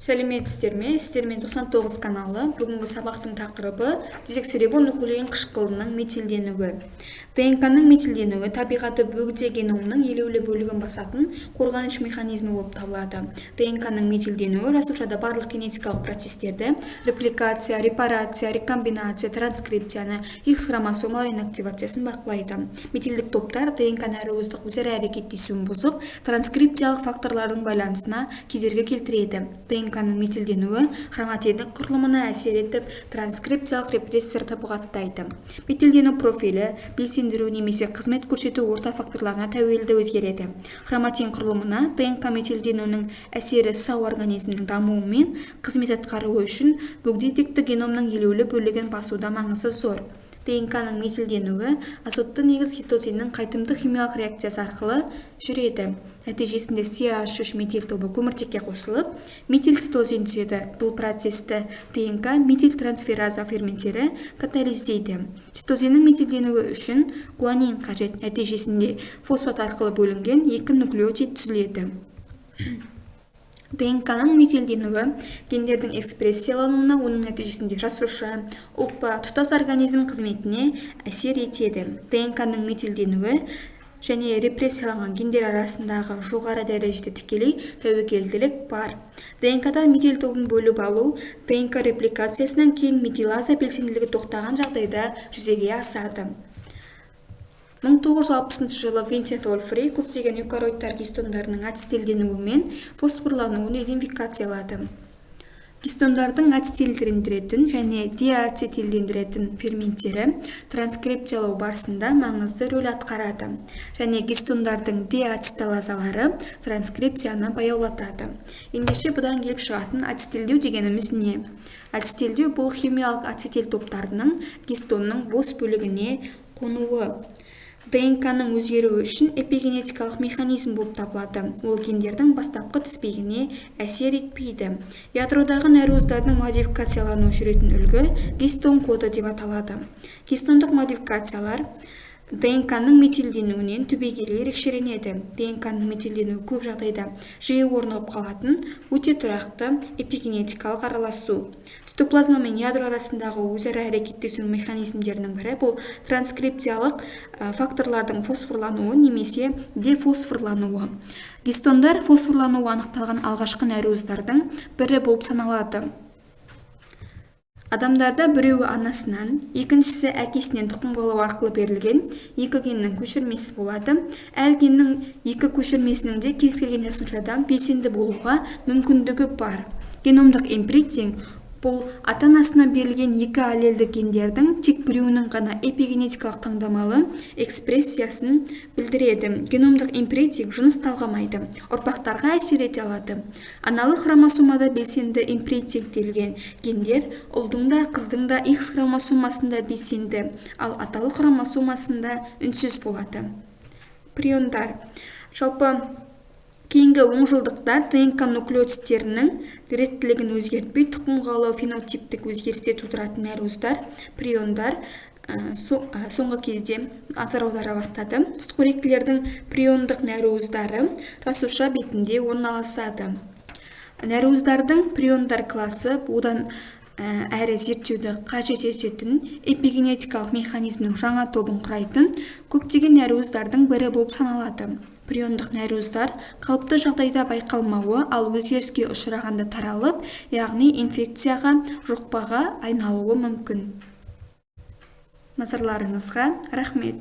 Сәлеметсіздер ме? Сіздермен 99 каналы. Бүгінгі сабақтың тақырыбы: дезоксирибонуклеин қышқылының метилденуі. ДНК-ның метилденуі табиғаты бөгде геномның елеулі бөлігін басатын қорғаныш механизмі болып табылады. ДНК-ның метилденуі жасушада барлық генетикалық процестерді: репликация, репарация, рекомбинация, транскрипцияны, X хромосомалар инактивациясын бақылайды. Метилдік топтар ДНК нәруыздық өзара әрекеттесуін бұзып, транскрипциялық факторлардың байланысына кедергі келтіреді. ДНК-ның метилденуі хроматиннің құрылымына әсер етіп, транскрипциялық репрессорды бұғаттайды. Метилдену профилі белсендіру немесе қызмет көрсету орта факторларына тәуелді өзгереді. Хроматин құрылымына ДНК метилденуінің әсері сау организмнің дамуы мен қызмет атқаруы үшін бөгде текті геномның елеулі бөлігін басуда маңызы зор. ДНК-ның метилденуі азотты негіз цитозиннің қайтымды химиялық реакциясы арқылы жүреді. Нәтижесінде CH3 метил тобы көміртекке қосылып, метилцитозин түзеді. Бұл процесті ДНК метилтрансфераза ферменттері катализдейді. Цитозиннің метилденуі үшін гуанин қажет. Нәтижесінде фосфат арқылы бөлінген екі нуклеотид түзіледі. ДНК-ның метилденуі гендердің экспрессиялануына, оның нәтижесінде жасуша, ұлпа, тұтас организм қызметіне әсер етеді. ДНК-ның метилденуі және репрессияланған гендер арасындағы жоғары дәрежеде тікелей тәуекелділік бар. ДНК-дан метил тобын бөліп алу ДНК репликациясынан кейін метилаза белсенділігі тоқтаған жағдайда жүзеге асады. 1960 жылы Винсент Ольфри көптеген эукариоттар гистондарының ацетилденуі мен фосфорлануын идентификациялады. Гистондардың ацетилдендіретін және деацетилдендіретін ферменттері транскрипциялау барысында маңызды рөл атқарады және гистондардың деацетилазалары транскрипцияны баяулатады. Ендеше, бұдан келіп шығатын ацетилдеу дегеніміз не? Ацетилдеу – бұл химиялық ацетил топтарының гистонның бос бөлігіне қонуы. ДНК-ның өзгеруі үшін эпигенетикалық механизм болып табылады. Ол гендердің бастапқы тізбегіне әсер етпейді. Ядродағы нәруыздардың модификациялануы жүретін үлгі гистон коды деп аталады. Гистондық модификациялар ДНК-ның метилденуінен түбегейлі ерекшеленеді. ДНК-ның метилденуі көп жағдайда жиі орнығып қалатын өте тұрақты эпигенетикалық араласу. Цитоплазма мен ядро арасындағы өзара әрекеттесу механизмдерінің бірі – бұл транскрипциялық факторлардың фосфорлануы немесе дефосфорлануы. Гистондар фосфорлануы анықталған алғашқы нәруыздардың бірі болып саналады. Адамдарда біреуі анасынан, екіншісі әкесінен тұқым қуалау арқылы берілген екі геннің көшірмесі болады. Әр геннің екі көшірмесінің де кез келген жасушада белсенді болуға мүмкіндігі бар. Геномдық импринтинг – бұл ата-анасынан берілген екі аллельді гендердің тек біреуінің ғана эпигенетикалық таңдамалы экспрессиясын білдіреді. Геномдық импринтинг жыныс талғамайды, ұрпақтарға әсер ете алады. Аналық хромосомада белсенді импринтингтелген гендер ұлдың да, қыздың да X хромосомасында белсенді, ал аталық хромосомасында үнсіз болады. Приондар. Жалпы, кейінгі онжылдықта ДНК нуклеотидтерінің реттілігін өзгертпей, тұқым қуалау фенотиптік өзгерістер тудыратын нәруыздар – приондар соңғы кезде назар аудара бастады. Сүтқоректілердің приондық нәруыздары жасуша бетінде орналасады. Нәруыздардың приондар класы одан әрі зерттеуді қажет ететін эпигенетикалық механизмнің жаңа тобын құрайтын көптеген нәруыздардың бірі болып саналады. Приондық нәруыздар қалыпты жағдайда байқалмауы, ал өзгеріске ұшырағанда таралып, яғни инфекцияға, жұқпаға айналуы мүмкін. Назарларыңызға рахмет!